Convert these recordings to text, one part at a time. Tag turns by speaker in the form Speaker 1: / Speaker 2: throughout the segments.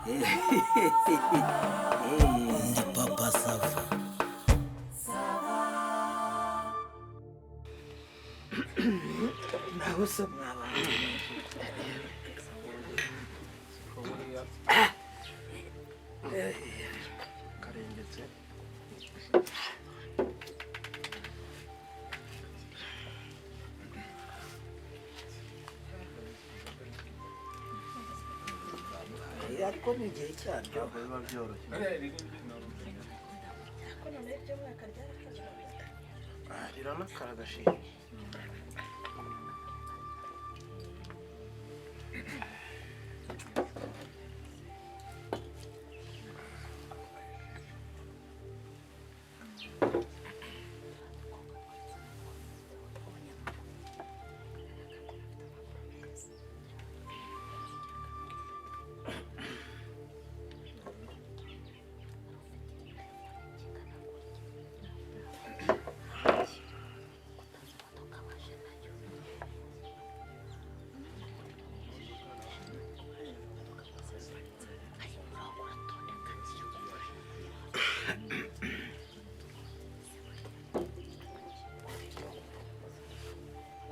Speaker 1: Ni Papa Sava. Naho se mwaba?
Speaker 2: Karengetse.
Speaker 1: Ariko ni igihe cyabyo.
Speaker 2: Ntabwo biba byoroshye. Ah, riranakara agashinge.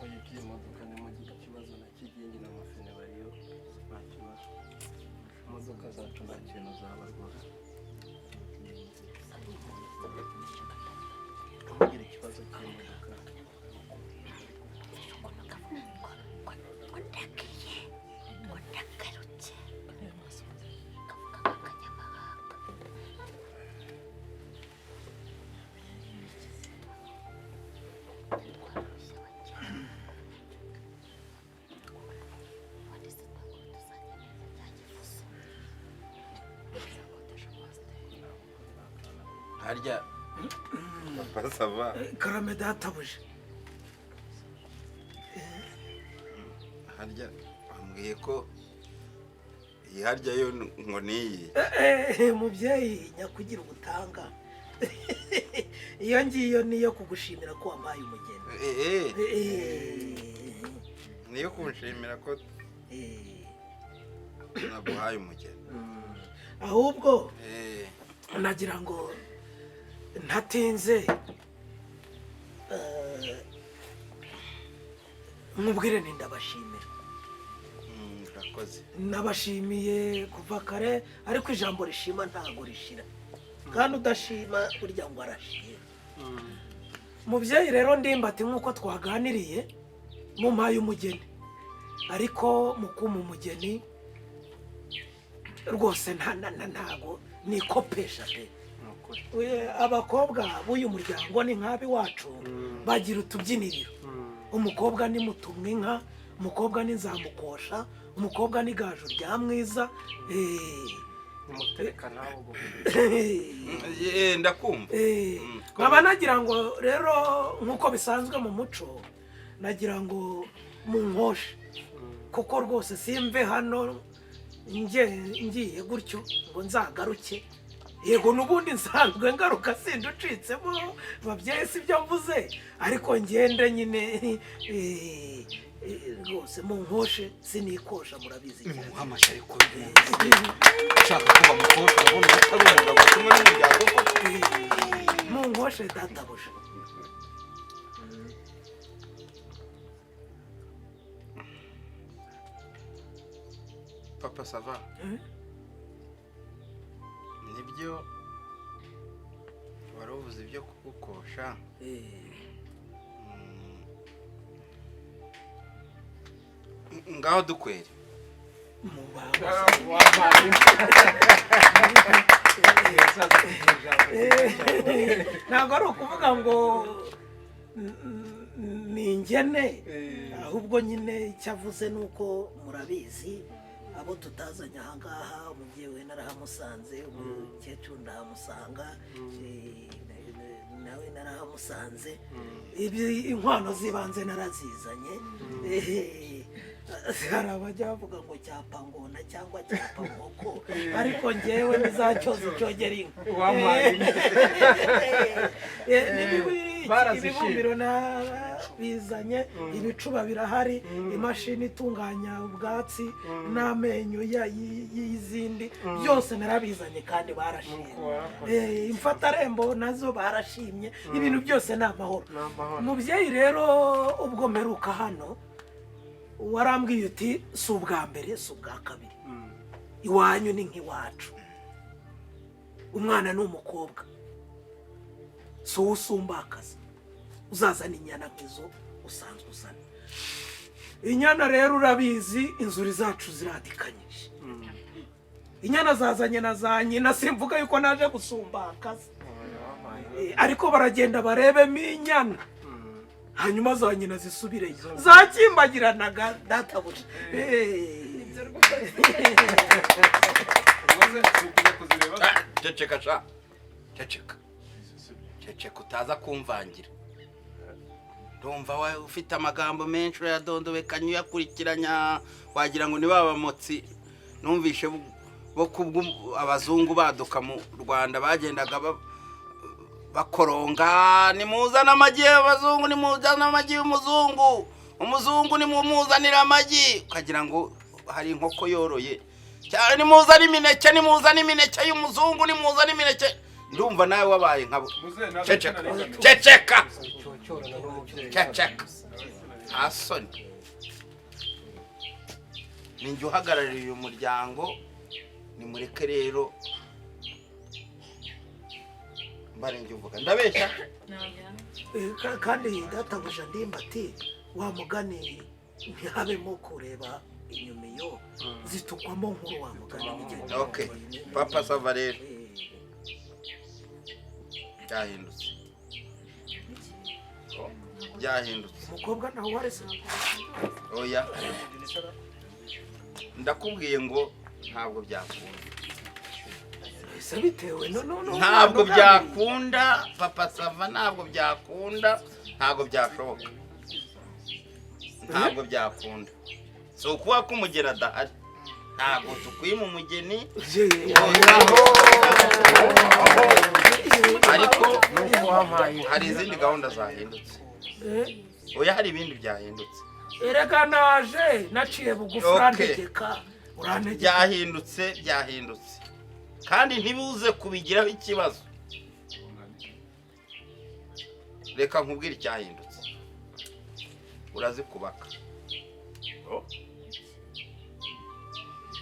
Speaker 2: Oya, iby'iyi modoka ntimugire ikibazo na kigingi n'amafine bariyo, nta kibazo. Imodoka zacu nta kintu zaba rwose. Ntimugire ikibazo cy'imodoka.
Speaker 3: Harya, Papa Sava?
Speaker 1: Karame, databuja.
Speaker 3: Harya bambwiye ko iyi harya yo ngo niyi?
Speaker 1: Mubyeyi nyakugira ubutanga, iyo ngiyo niyo kugushimira ko wampaye umugeni.
Speaker 3: Niyo kunshimira ko naguhaye umugeni?
Speaker 1: Ahubwo nagira ngo ntatinze, nkubwire nti ndabashimira.
Speaker 3: Urakoze.
Speaker 1: Nabashimiye kuva kare, ariko ijambo rishima ntabwo rishira, kandi udashima burya ngo arashira. Mubyeyi rero Ndimbati, nk'uko twaganiriye, mumpaye umugeni, ariko mu kumpa umugeni rwose ntago nikopesha pe.
Speaker 2: Ni ukuri.
Speaker 1: Abakobwa b'uyu muryango ni nk'ab'iwacu, bagira utubyiniriro. Umukobwa ni mutumwa inka, umukobwa ni nzamukosha, umukobwa ni gaju rya mwiza.
Speaker 2: Nimutereka nawe ubwo.
Speaker 3: Ndakumva.
Speaker 1: Nkaba nagira ngo rero, nk'uko bisanzwe mu muco, nagira ngo munkoshe, kuko rwose simve hano ngiye gutyo ngo nzagaruke. Yego, n'ubundi nsanzwe ngaruka, sindi ucitsemo babyeyi, si byo mvuze, ariko ngende nyine, rwose munkoshe, sinikosha, murabizi cyane.
Speaker 4: Nimuha amashyi. Ariko ushaka ko bamukosha, urabona atari umugabo kumwe n'umuryango koko?
Speaker 1: Munkoshe, databuja.
Speaker 3: Papa Sava, nibyo wari uvuze ibyo kugukosha? Ngaho dukwere.
Speaker 1: Mubawe.
Speaker 2: Wampaye inka.
Speaker 1: Ntabwo ari ukuvuga ngo ni ingene, ahubwo nyine icyo avuze ni uko murabizi abo tutazanye ahangaha, umubyeyi we narahamusanze, umukecuru ndahamusanga, nawe narahamusanze. Ibi inkwano z'ibanze narazizanye. Hari abajya bavuga ngo cyapa ngona cyangwa cyapa nkoko, ariko ngewe nizacyoza icyogera inka.
Speaker 2: Wampaye inka.
Speaker 1: Ni bibi.
Speaker 2: Barazishimye.
Speaker 1: Ibibumbiro bizanye, ibicuba birahari, imashini itunganya ubwatsi n'amenyo y'izindi, byose narabizanye kandi barashimye.
Speaker 2: Nuko warakoze.
Speaker 1: Imfatarembo nazo barashimye, ibintu byose ni amahoro.
Speaker 2: Ni amahoro.
Speaker 1: Mubyeyi rero, ubwo mperuka hano warambwiye uti si ubwa mbere, si ubwa kabiri, iwanyu ni nk'iwacu, umwana ni umukobwa, si uwo usumbakaza, uzazana inyana nk'izo usanzwe uzana. Inyana rero urabizi, inzuri zacu ziradikanyije, inyana zazanye na za nyina. Simvuga yuko naje gusumbakaza, ariko baragenda barebemo inyana, hanyuma za nyina zisubireyo zakimbagiranaga databuja.
Speaker 4: Umaze kujya kuzireba?
Speaker 3: Ah, ceceka sha, ceceka, ceceka, utaza kumvangira. Ndumva wa ufite amagambo menshi, urayadondobekanya, uyakurikiranya, wagira ngo ni ba bamotsi numvishe bo kubwo abazungu baduka mu Rwanda bagendaga bakoronga: "Nimuzane amagi y'abazungu, nimuzane amagi y'umuzungu, umuzungu nimumuzanire amagi." Ukagira ngo hari inkoko yoroye cyane. "Nimuzane imineke, nimuzane imineke y'umuzungu, nimuzane imineke." Ndumva nawe wabaye nkabo.
Speaker 4: Muzehe, ntabwo
Speaker 3: Ceceka.
Speaker 4: nari.
Speaker 3: Ceceka.
Speaker 2: Cyocyorana n'umubyeyi.
Speaker 3: Ceceka, nta soni. Ninjye uhagarariye uyu muryango, nimureke rero mbarenge uvuga ndabeshya.
Speaker 1: Kandi databuja Ndimbati, wa mugani ntihabemo kureba inyuma, iyo zitukwamo nkuru, wa mugani n'igihe.
Speaker 3: Okay, Papa Sava, rero byahindutse, byahindutse.
Speaker 1: Umukobwa nawe warese?
Speaker 3: Oya, ndakubwiye ngo ntabwo byakunda.
Speaker 1: Ese bitewe no no no
Speaker 3: Ntabwo
Speaker 1: no-
Speaker 3: byakunda, Papa Sava, ntabwo byakunda, ntabwo byashoboka, ntabwo byakunda. Si ukuvuga ko umugeni adahari, ntabwo tukwima umugeni. Ariko
Speaker 2: Nuko wampaye.
Speaker 3: hari izindi gahunda zahindutse. Oya, hari ibindi byahindutse.
Speaker 1: Erega naje naciye bugufi.
Speaker 3: Okay.
Speaker 1: Urantegeka, urantegeka.
Speaker 3: Byahindutse, byahindutse, kandi ntibuze kubigiraho ikibazo. Reka nkubwire icyahindutse. Urazikubaka.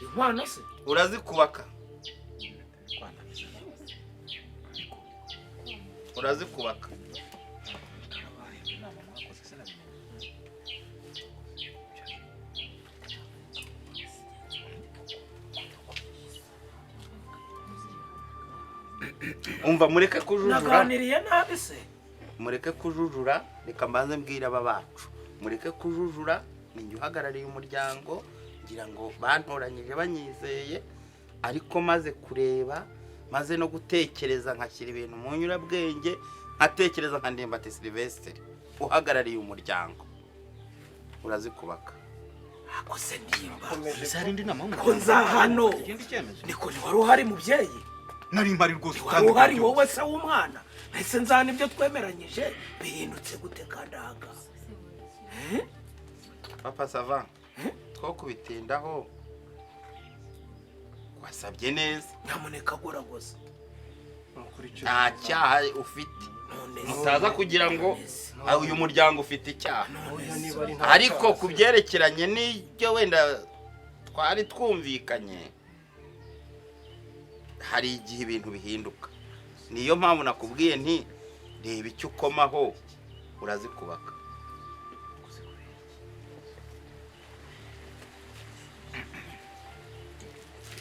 Speaker 1: Inkwano se?
Speaker 3: Urazikubaka, urazikubaka.
Speaker 4: Inama mwakoze sinabimenya.
Speaker 3: Umva, mureke kujujura.
Speaker 1: Naganiriye nabi se?
Speaker 3: Mureke kujujura, reka mbanze mbwira aba bacu. Mureke kujujura, ninjye uhagarariye umuryango, ngira ngo bantoranyije banyizeye. Ariko maze kureba, maze no gutekereza, nkashyira ibintu mu nyurabwenge, nkatekereza nka Ndimbati Sylvestre uhagarariye umuryango, urazikubaka.
Speaker 1: Ako se Ndimba,
Speaker 4: Ese hari indi nama?
Speaker 1: ko nza hano?
Speaker 4: Ikindi cyemezo.
Speaker 1: Niko, ntiwari uhari mubyeyi?
Speaker 4: Nari mpari rwose.
Speaker 1: Wari uhari wowe se w'umwana? Ese nzana ibyo twemeranyije bihindutse gute kandi ahangaha?
Speaker 3: Papa Sava, two kubitindaho, wasabye neza.
Speaker 1: Nyamuneka goragoza.
Speaker 3: Nta cyaha ufite.
Speaker 1: None se?
Speaker 3: Mutaza kugira ngo
Speaker 1: None se?
Speaker 3: uyu muryango ufite icyaha.
Speaker 2: Oya, niba ari nta
Speaker 3: Ariko
Speaker 2: cyaha
Speaker 3: ku
Speaker 2: se.
Speaker 3: byerekeranye n'ibyo wenda twari twumvikanye, hari igihe ibintu bihinduka. Niyo mpamvu nakubwiye nti reba icyo ukomaho, urazikubaka.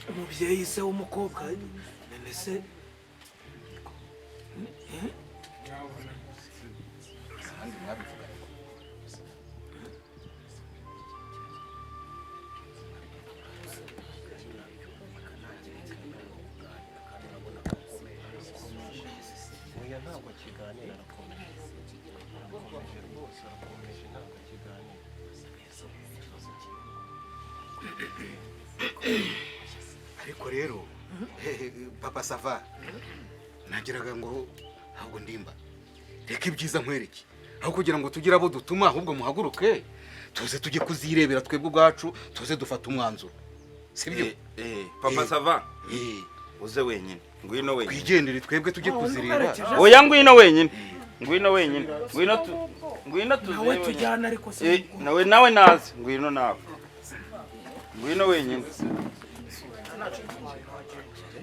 Speaker 1: Umubyeyi se w'umukobwa, none se?
Speaker 4: Ahandi mwabivuga.
Speaker 2: Oya, ntabwo akiganira, arakomeje, arakomeje rwose, arakomeje, ntabwo akiganira.
Speaker 4: Ariko rero Papa Sava, nagiraga ngo ahubwo Ndimba Reka ibyiza nkwereke, aho kugira ngo tugire abo dutuma, ahubwo muhaguruke tuze tujye kuzirebera twebwe ubwacu, tuze dufata umwanzuro, sibyo?
Speaker 3: Papa Sava, uze wenyine, ngwino wenyine.
Speaker 4: Twigendere twebwe tujye
Speaker 1: Ah, undi
Speaker 4: kuzireba.
Speaker 1: umerekeje.
Speaker 3: Oya, ngwino wenyine, ngwino wenyine, ngwino tu, ngwino tuze
Speaker 1: Nawe
Speaker 3: wenyine.
Speaker 1: tujyana ariko se?
Speaker 3: Nawe naze, ngwino nawe, ngwino wenyine.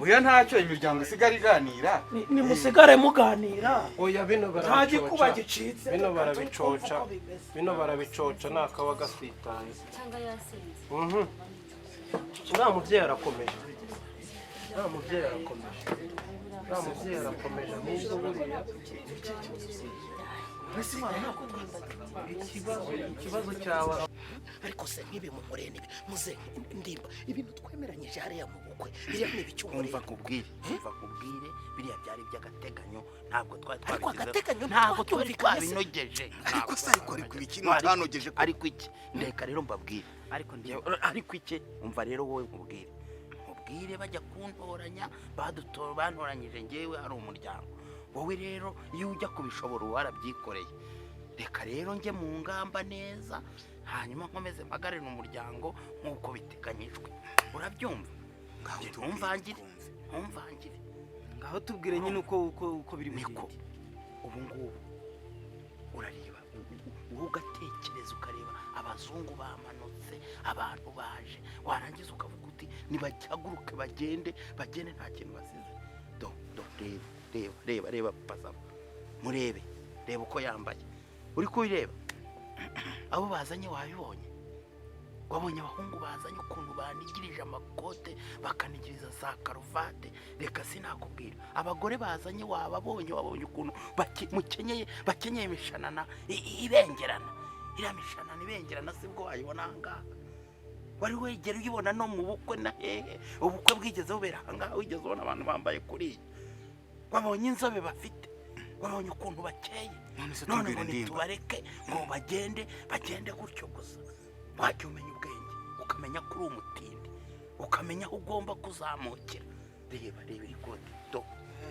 Speaker 4: Oya, ntacyo, imiryango isigara iganira.
Speaker 1: Nimusigare muganira.
Speaker 2: Oya, bino
Speaker 1: Nta gikuba
Speaker 2: barabicoca.
Speaker 1: gicitse.
Speaker 2: Bino
Speaker 1: Reka
Speaker 2: barabicoca.
Speaker 1: twumve uko bimeze.
Speaker 2: Bino barabicoca, ni akaba gasitaye.
Speaker 5: Cyangwa yasinze.
Speaker 2: Uriya mubyeyi arakomeje, uriya mubyeyi arakomeje, uriya mubyeyi arakomeje. Ahubwo buriya ikibazo cyawe.
Speaker 1: Ariko se nk'ibi mumurene ibi muze ndimba, ibintu twemeranyije hariya mu bukwe, biriya ni ibicyumurere?
Speaker 3: Umva nkubwire, umva nkubwire, biriya byari iby'agateganyo, ntabwo twari
Speaker 1: Ariko
Speaker 3: twabishyizeho.
Speaker 1: agateganyo
Speaker 3: Ntabwo twari
Speaker 1: ntitwabyumvikanye se.
Speaker 3: twabinogeje.
Speaker 4: Ariko
Speaker 3: Ntabwo
Speaker 4: se, ariko ariko ibiki utanogeje ko?
Speaker 3: Ariko iki, ndeka rero mbabwire.
Speaker 6: Ariko ndi
Speaker 3: Ariko iki, umva rero wowe, nkubwire, nkubwire, bajya kuntoranya badutora, bantoranyije ngewe hari umuryango. Wowe rero iyo ujya kubishobora uba warabyikoreye. Reka rero njye mu ngamba neza, hanyuma nkomeze mpagarare umuryango nk'uko biteganyijwe, urabyumva?
Speaker 4: Ngaho
Speaker 3: Njye
Speaker 4: tubwire,
Speaker 3: ntumvangire.
Speaker 4: twumve.
Speaker 3: Ntumvangire.
Speaker 6: Ngaho tubwire nyine uko biri
Speaker 3: Niko.
Speaker 6: bugende.
Speaker 3: Ubu ngubu urareba, wowe ugatekereza, ukareba abazungu bamanutse, abantu baje, warangiza ukavuga uti nibahaguruke bagende, bagende nta kintu basize. Do do, reba, reba, reba, reba pasaba, murebe, reba uko yambaye, uri kubireba? Abo bazanye wabibonye? Wabonye abahungu bazanye ukuntu banigirije amakote, bakanigiriza za karuvate? Reka sinakubwira. Abagore bazanye wababonye? Wabonye ukuntu mukenyeye, bakenyeye imishanana ibengerana? Iriya mishanana ibengerana sibwo wayibona aha ngaha. Wari wegera uyibona no mu bukwe na hehe? Ubukwe bwigeze bubera aha ngaha wigeze ubona abantu bambaye kuriya? Wabonye inzobe bafite? Wabonye ukuntu bakeye?
Speaker 4: None se
Speaker 3: None
Speaker 4: tubwire,
Speaker 3: ngo
Speaker 4: Ndimba.
Speaker 3: nitubareke ngo bagende, bagende gutyo gusa? Wajya umenya ubwenge, ukamenya ko uri umutindi, ukamenya aho ugomba kuzamukira. Reba, reba iri kote, do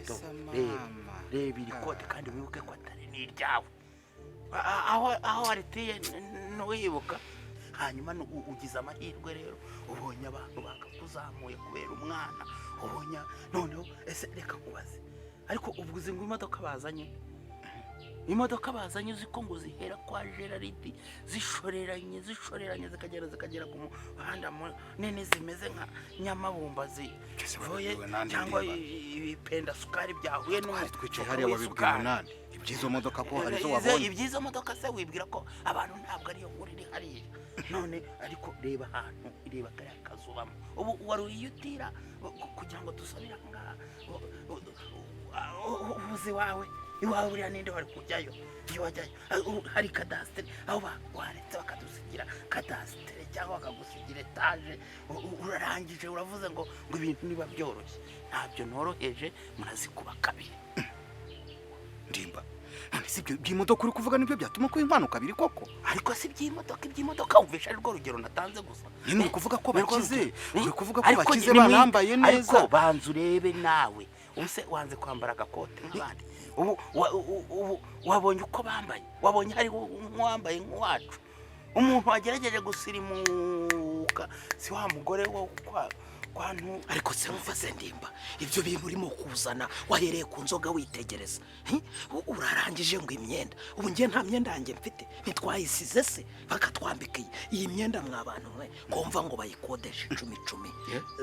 Speaker 3: do, reba, reba iri kote, kandi wibuke ko atari n'iryawe. Aho wariteye ntiwibuka. Hanyuma ugize amahirwe rero, ubonye abantu bakakuzamuye kubera umwana ubonye. Noneho ese reka nkubaze, ariko ubwo uzi ngo imodoka bazanye, imodoka bazanye, uzi ko ngo zihera kwa Geraridi zishoreranye, zishoreranye, zikagera ku muhanda munini, zimeze nka nyamabumba
Speaker 4: Ese
Speaker 3: zivuye
Speaker 4: wabibwiwe nande,
Speaker 3: cyangwa
Speaker 4: Ndimba?
Speaker 3: ibipenda sukari byahuye
Speaker 4: Twari twicaye
Speaker 3: n'umufuka
Speaker 4: hariya, wabibwiwe
Speaker 3: w'isukari.
Speaker 4: nande iby'izo modoka, ko hari izo wabonye?
Speaker 3: Iby'izo modoka se wibwira ko abantu ntabwo ariyo nkuru iri hariya none? Ariko reba ahantu, reba kariya kazu ubamo ubu, wari uyutira kugira ngo dusabire aha ngaha. Ubuze iwawe, iwawe buriya ninde wari kujyayo iyo wajyayo? Hari kadasitere aho waretse bakadusigira kadasitere cyangwa bakagusigira etaje. Urarangije uravuze ngo ibintu niba byoroshye. Ntabyo noroheje, murazikuba kabiri.
Speaker 4: Ndimba, none si ibyo by'imodoka uri kuvuga nibyo byatuma ko inkwano kabiri koko?
Speaker 3: Ariko si iby'imodoka, iby'imodoka wumvisha ari rwo rugero natanze gusa.
Speaker 4: Nyine uri kuvuga ko
Speaker 3: Ni rwo
Speaker 4: bakize,
Speaker 3: rugero.
Speaker 4: uri kuvuga ko
Speaker 3: Ariko
Speaker 4: bakize, banambaye neza.
Speaker 3: Ariko banza urebe nawe, ubu se wanze kwambara agakote nk'abandi? Ubu ubu wabonye uko bambaye? Wabonye hari nk'uwambaye nk'uwacu? Umuntu wagerageje gusirimuka si wa mugore wo kwa ntu.
Speaker 1: Ariko se mvuze, Ndimba, ibyo bintu urimo kuzana, wahereye ku nzoga witegereza. Hi? Urarangije ngo imyenda. Ubu njye nta myenda yanjye mfite? Ntitwayisize se bakatwambika iyi myenda? Mwa bantu mwe, ngomva ngo bayikodeshe icumi icumi,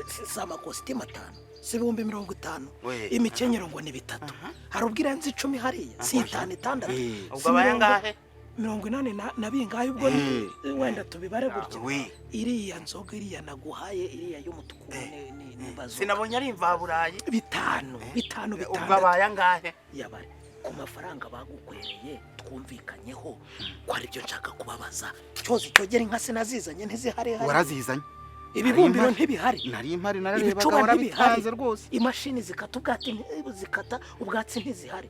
Speaker 1: si amakositimu atanu, si 50,000?
Speaker 3: We.
Speaker 1: Imikenyero ngo ni bitatu. Hari ubwo irenze 10 hariya? Si itanu, itandatu?
Speaker 3: Ubwo
Speaker 1: Si
Speaker 3: abaye angahe?
Speaker 1: 80 na bingahe? Ubwo wenda tubibare gutya.
Speaker 3: We.
Speaker 1: Iriya nzoga, iriya naguhaye, iriya y'umutuku, ni bazoka.
Speaker 3: Sinabonye ari imvaburayi?
Speaker 1: Bitanu, bitanu,
Speaker 3: Ubwo
Speaker 1: bitandatu.
Speaker 3: abaye angahe?
Speaker 1: Yabare ku mafaranga bagukwereye twumvikanyeho, ko ari byo nshaka kubabaza. Cyozi cyogera inka sinazizanye? Ntizihari hari?
Speaker 4: Warazizanye.
Speaker 1: Ibibumbiro
Speaker 4: Nari
Speaker 1: ntibihari?
Speaker 4: Nari impari, nararebaga.
Speaker 1: Ibicuba ntibihari?
Speaker 4: Warabitanze rwose.
Speaker 1: Imashini zikata ubwatsi zikata ubwatsi ntizihari?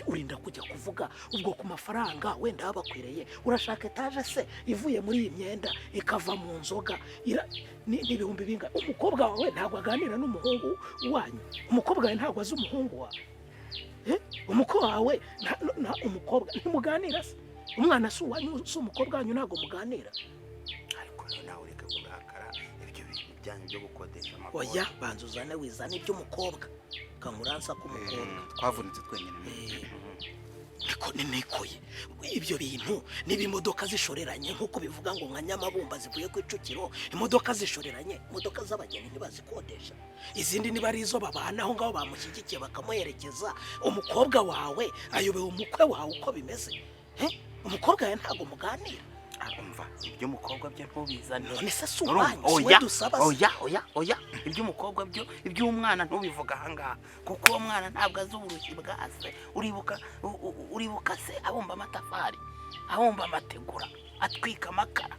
Speaker 1: Urinda kujya kuvuga ubwo ku mafaranga wenda babakwereye, urashaka etaje se ivuye muri iyi myenda, ikava mu nzoga, ni ibihumbi bingahe? Umukobwa wawe ntabwo aganira n'umuhungu wanyu? Umukobwa wawe ntabwo azi umuhungu wawe? Umukwe wawe na umukobwa ntimuganira se? Umwana si uwanyu, si umukobwa wanyu, ntabwo muganira?
Speaker 3: Ariko rero nawe ureke kurakara, ibyo bintu byanyu byo gukodesha amakoti.
Speaker 1: Oya, banza uzane, wizane iby'umukobwa, kamuransa k'umukobwa.
Speaker 4: Twavunitse twenyine.
Speaker 1: Niko nikoye ibyo bintu, niba imodoka zishoreranye nk'uko bivuga ngo nka Nyamabumba zivuye ku Icukiro, imodoka zishoreranye, imodoka z'abageni ntibazikodesha? Izindi niba ari izo babana aho ngaho bamushyigikiye bakamuherekeza, umukobwa wawe ayobewe umukwe wawe uko bimeze? Eh? Umukobwa wawe ntabwo muganira?
Speaker 3: Umva, iby'umukobwa byo ntubizane.
Speaker 1: None se si
Speaker 3: Urumva?
Speaker 1: uwanyu, si we
Speaker 3: Oya,
Speaker 1: dusaba se?
Speaker 3: oya, oya, oya, iby'umukobwa byo, iby'umwana ntubivuga ahangaha, kuko uwo mwana ntabwo azi uburushyi bwa se. Uribuka uribuka se abumba amatafari, abumba amategura, atwika amakara,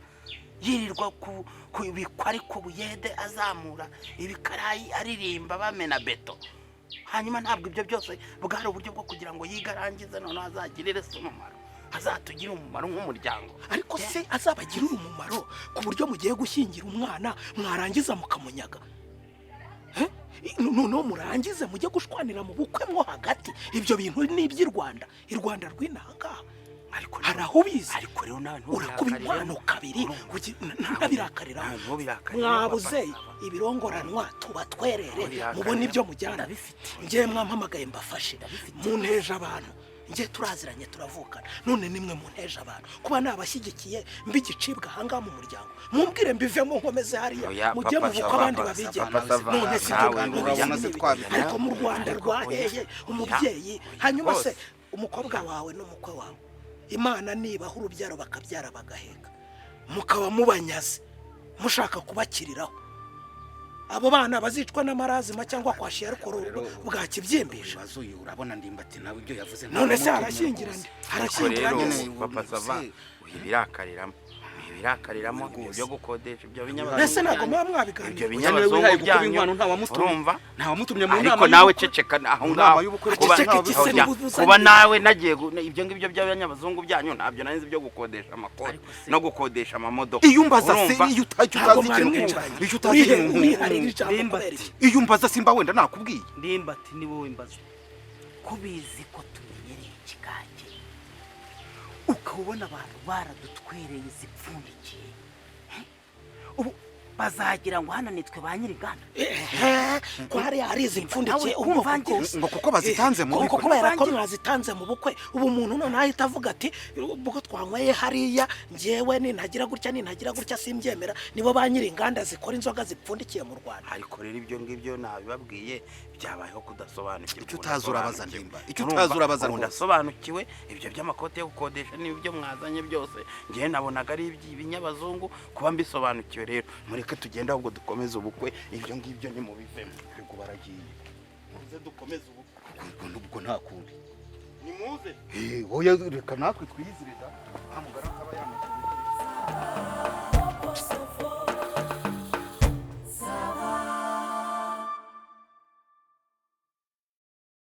Speaker 3: yirirwa ku bikwa, ari ku buyede, azamura ibikarayi, aririmba bamena beto? Hanyuma ntabwo ibyo byose bwari uburyo bwo kugira ngo yige arangize, noneho azagirire se umumaro, azatugire umumaro nk'umuryango?
Speaker 1: Ariko se azabagirire umumaro ku buryo mugiye gushyingira umwana, mwarangiza mukamunyaga? Eh? Noneho murangize mujye gushwanira mu bukwe mwo hagati. Ibyo bintu ni iby'i Rwanda, i Rwanda rw'inaha ngaha
Speaker 3: Ariko
Speaker 1: hari aho ubizi?
Speaker 3: Ariko rero nawe
Speaker 1: Urakuba inkwano kabiri, ntabirakarira.
Speaker 3: Nawe ntubirakarire.
Speaker 1: Mwabuze
Speaker 3: Papa.
Speaker 1: ibirongoranwa tuba twerere.
Speaker 3: Ntubirakarire.
Speaker 1: Mubone ibyo mujyana. Njye mwampamagaye mbafashe, munteje abantu. Njye turaziranye, turavukana, none nimwe munteje abantu. Kuba nabashyigikiye mb'igicibwa ahangaha mu muryango, mumbwire mbivemo nkomeze hariya.
Speaker 3: Oya,
Speaker 1: Mujye
Speaker 3: Papa
Speaker 1: mu bukwe
Speaker 3: Sava,
Speaker 1: abandi
Speaker 3: Papa
Speaker 1: babijye.
Speaker 3: Sava, Papa Sava,
Speaker 1: None si
Speaker 3: nawe
Speaker 1: ibyo
Speaker 4: urabona se twabigeraho?
Speaker 1: Ariko mu Rwanda
Speaker 3: Ariko
Speaker 1: rwa
Speaker 3: oya,
Speaker 1: hehe, umubyeyi
Speaker 3: oya,
Speaker 1: hanyuma se
Speaker 3: rwose.
Speaker 1: umukobwa wawe n'umukwe wawe, Imana nibaha urubyaro bakabyara bagaheka, mukaba mubanyaze mushaka kubakiriraho, abo bana bazicwa n'amarazima cyangwa kwashiya ariko bwakibyimbisha.
Speaker 4: Ibibazo uyu, urabona Ndimbati nawe ibyo yavuze.
Speaker 1: None se
Speaker 4: ntawamutumye
Speaker 1: harashyingira
Speaker 4: rwose.
Speaker 1: nde?
Speaker 3: Ariko
Speaker 1: Harashyingira
Speaker 3: rero
Speaker 1: nde se?
Speaker 3: Papa Sava, wibirakariramo, wibirakariramo ibyo byo gukodesha ibyo binyabazungu
Speaker 1: Mbese ntabwo
Speaker 3: byanyu.
Speaker 1: muba mwabiganira?
Speaker 3: Ibyo
Speaker 4: Oya, niwe
Speaker 3: binyabazungu
Speaker 4: wihaye gukuba
Speaker 3: byanyu,
Speaker 4: inkwano, ntawamutumye.
Speaker 3: urumva?
Speaker 4: Ntawamutumye mu
Speaker 3: Ariko
Speaker 4: nama
Speaker 3: nawe
Speaker 4: y'ubukwe.
Speaker 3: ceceka aho
Speaker 4: Mu
Speaker 3: ngaho.
Speaker 4: nama y'ubukwe
Speaker 3: Kuba-
Speaker 1: Ceceka iki se?
Speaker 3: Oya,
Speaker 1: Niba
Speaker 3: kuba nawe nagiye ibyo ngibyo by'abanyabazungu byanyu ntabyo nari nzi, byo gukodesha amakoti no gukodesha amamodoka.
Speaker 4: Iyo umbaza se,
Speaker 3: Urumva?
Speaker 4: iyo utacyo
Speaker 1: Ntabwo
Speaker 4: utazi
Speaker 1: mwari
Speaker 4: ikintu,
Speaker 1: mwicaranye.
Speaker 4: iyo utazi ikintu,
Speaker 1: Uriharira ijambo
Speaker 6: Ndimbati.
Speaker 1: kubera iki?
Speaker 4: Iyo umbaza simba wenda nakubwiye.
Speaker 6: Ndimbati, ni wowe mbaza, ko bizi ko tumenyereye ikigage, ukaba ubona abantu baradutwereye izipfundikiye, Eh? Ubu bazagira ngo hano nitwe ba nyir'inganda.
Speaker 1: Ehe, ko hariya hari izi mpfundikiye
Speaker 6: Nawe
Speaker 1: ubwoko
Speaker 6: umvangira.
Speaker 1: bwose.
Speaker 4: Ngo kuko bazitanze mu
Speaker 1: Kuko
Speaker 4: bukwe.
Speaker 1: kubera ko mwazitanze mu bukwe, ubu umuntu noneho ahita avuga ati ubwo twanyweye hariya, njyewe nintagira gutya, nintagira gutya simbyemera. Nibo ba nyir'inganda zikora inzoga zipfundikiye mu Rwanda.
Speaker 3: Ariko rero ibyo ngibyo nabibabwiye, byabayeho kudasobanukirwa.
Speaker 4: Icyo utazi urabaza,
Speaker 3: Ubu
Speaker 4: Ndimba. Icyo
Speaker 3: Urumva?
Speaker 4: utazi urabaza
Speaker 3: Ubu
Speaker 4: rwose.
Speaker 3: ndasobanukiwe. Ibyo by'amakote yo gukodesha n'ibyo mwazanye byose, ngewe nabonaga ari iby'ibinyabazungu. Kuba mbisobanukiwe rero, mureke tugende ahubwo dukomeze ubukwe, ibyo ngibyo nimubivemo.
Speaker 4: Ubwo baragiye.
Speaker 3: Muze dukomeze ubukwe.
Speaker 4: Ubwo nta kundi.
Speaker 3: Nimuze.
Speaker 4: Eh, oya, reka natwe twiyizire da. Nta mugara.